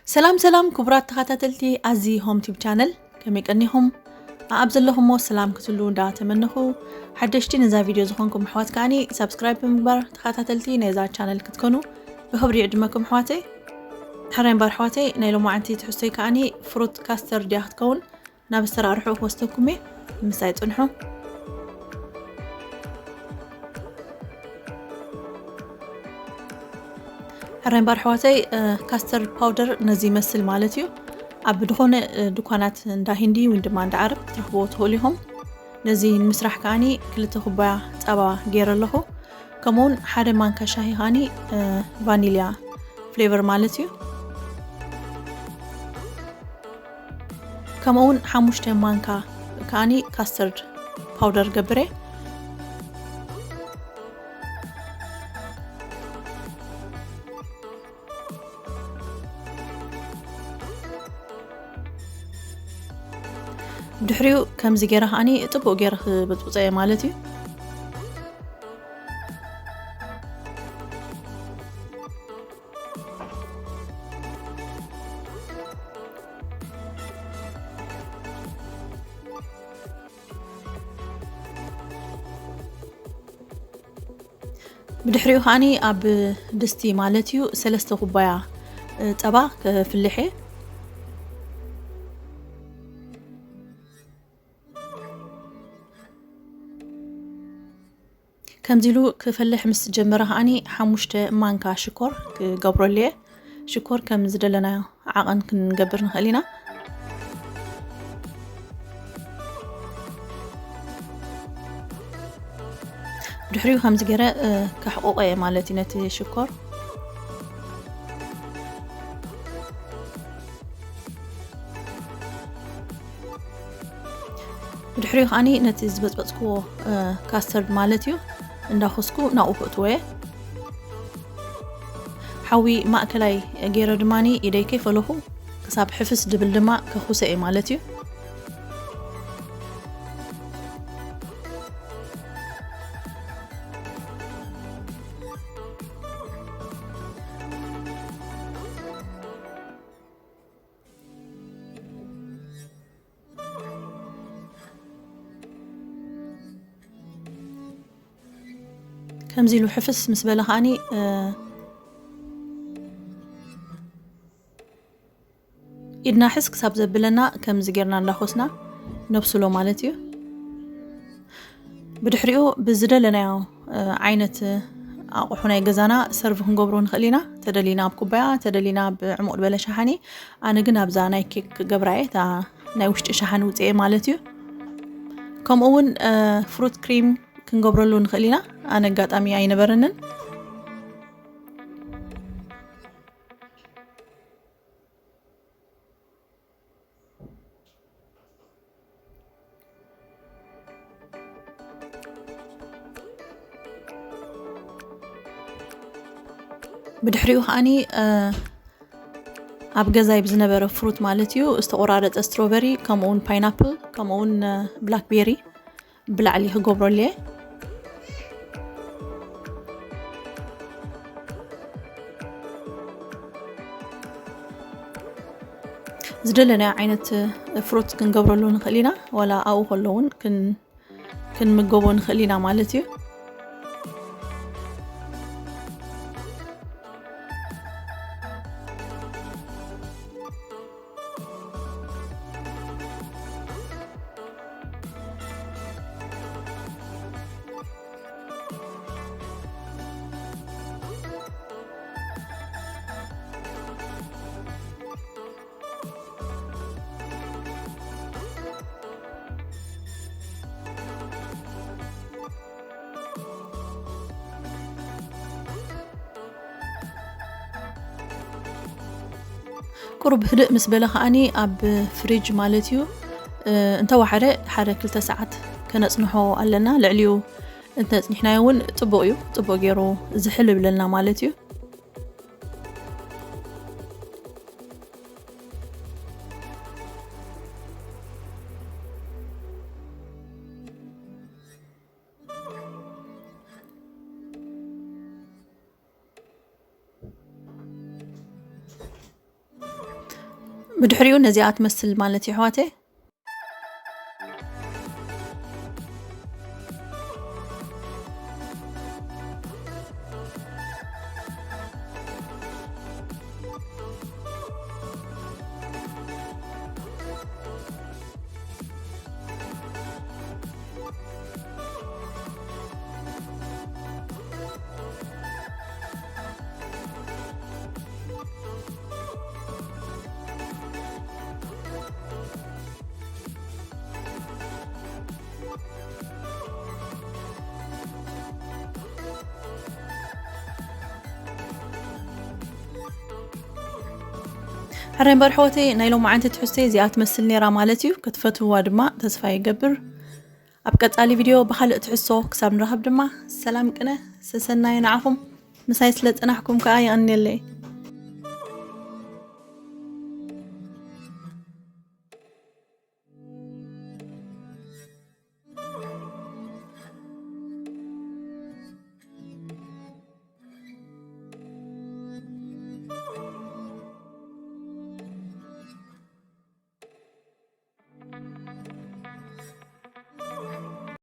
ሰላም ሰላም ክቡራት ተኸታተልቲ ኣዚ ሆም ቲብ ቻነል፣ ከመይ ቀኒኹም? ኣብ ዘለኹሞ ሰላም ክትሉ እንዳተመነኹ፣ ሓደሽቲ ነዛ ቪድዮ ዝኾንኩም ኣሕዋት ከኣኒ ሳብስክራይብ ብምግባር ተኸታተልቲ ናይዛ ቻነል ክትኮኑ ብኽብሪ ይዕድመኩም ኣሕዋተይ። ሕራይ እምበር ኣሕዋተይ፣ ናይ ሎማዓንቲ ትሕዝቶይ ከኣኒ ፍሩት ካስተርድ እያ ክትከውን። ናብ ኣሰራርሕኡ ክወስደኩም እየ፣ ምሳይ ጽንሑ። ሕራይ እምበር ኣሕዋተይ፣ እ፣ ካስተርድ ፓውደር ነዚ ይመስል ማለት እዩ። ኣብ ዝኾነ፣ እ፣ ድኳናት እንዳ ሂንዲ ወይ ድማ እንዳ ዓረብ ክትረኽብዎ ትኽእሉ ኢኹም። ነዚ ንምስራሕ ከኣኒ ክልተ ኩባያ ጸባ ገይረ ኣለኹ። ከምኡውን ሓደ ማንካ ሻሂ ከኣኒ፣ እ፣ ቫኒልያ ፍሌቨር ማለት እዩ። ከምኡውን ሓሙሽተ ማንካ ከኣኒ ካስተርድ ፓውደር ገብረ። ድሕሪኡ ከምዚ ገይረ ከኣኒ ጥቡቕ ገይረ ክብጥብጦ እየ ማለት እዩ። ብድሕሪኡ ከኣኒ ኣብ ድስቲ ማለት እዩ ሰለስተ ኩባያ፣ እ፣ ጸባ ክፍልሕ እየ። ከምዚ ኢሉ ክፈልሕ ምስ ጀመረ ከኣኒ ሓሙሽተ ማንካ ሽኮር ክገብረሉ እየ። ሽኮር ከም ዝደለናዮ ዓቐን ክንገብር ንኽእል ኢና። ድሕሪኡ ከምዚ ገይረ፣ እ፣ ከሕቆቆ እየ ማለት እዩ ነቲ ሽኮር። ብድሕሪኡ ከኣኒ ነቲ ዝበጽበጽክዎ፣ እ፣ ካስተርድ ማለት እዩ እንዳኾስኩ ናብኡ ክእትዎ እየ። ሓዊ ማእከላይ ገይረ ድማኒ ኢደይ ከይፈለኹ ክሳብ ሕፍስ ድብል ድማ ከኹሰ እየ ማለት እዩ። ከምዚ ኢሉ ሕፍስ ምስ በለ ከኣኒ፣ እ፣ ኢድና ሕስ ክሳብ ዘብለና ከምዚ ጌርና እንዳኾስና ነብስሎ ማለት እዩ። ብድሕሪኡ ብዝደለናዮ፣ እ፣ ዓይነት ኣቑሑ ናይ ገዛና ሰርቭ ክንገብሮ ንኽእል ኢና። ተደሊና ኣብ ኩባያ፣ ተደሊና ብዕሙቕ ዝበለ ሸሓኒ። ኣነ ግን ኣብዛ ናይ ኬክ ገብራየ፣ እታ ናይ ውሽጢ ሸሓኒ ውፅኤ ማለት እዩ። ከምኡ እውን፣ እ፣ ፍሩት ክሪም ክንገብረሉ ንኽእል ኢና። ኣነ ኣጋጣሚ ኣይነበረንን። ብድሕሪኡ ከኣኒ፣ እ፣ ኣብ ገዛይ ብዝነበረ ፍሩት ማለት እዩ፣ ዝተቆራረጸ ስትሮበሪ፣ ከምኡውን ፓይናፕል፣ ከምኡውን፣ እ፣ ብላክቤሪ ብላዕሊ ክገብረሉ እየ። ዝደለናዮ ዓይነት ፍሩት ክንገብረሉ ንኽእል ኢና፣ ዋላ ኣብኡ ከሎ እውን ክን-፣ ክንምገቦ ንኽእል ኢና ማለት እዩ። ቁሩብ ህድእ ምስ በለ ከኣኒ ኣብ ፍሪጅ ማለት እዩ፣ እ፣ እንተወሓደ ሓደ ክልተ ሰዓት ከነጽንሖ ኣለና። ልዕሊኡ እንተጽኒሕናዮ እውን ጽቡቕ እዩ፣ ጽቡቕ ገይሩ ዝሕል ይብለልና ማለት እዩ። ብድሕሪኡ ነዚኣ ትመስል ማለት እዩ ኣሕዋተይ። ሕራይ እምበር ኣሕዋተይ፣ ናይ ሎማዓንቲ ትሕዝቶይ እዚኣ ትመስል ነይራ ማለት እዩ። ክትፈትውዋ ድማ ተስፋ ይገብር። ኣብ ቀጻሊ ቪድዮ ብኻልእ ትሕዝቶ ክሳብ ንራኸብ ድማ ሰላም ቅነ ሰሰናዩ ንዓኹም። ምሳይ ስለ ጸናሕኩም ከኣ የቐንየለይ።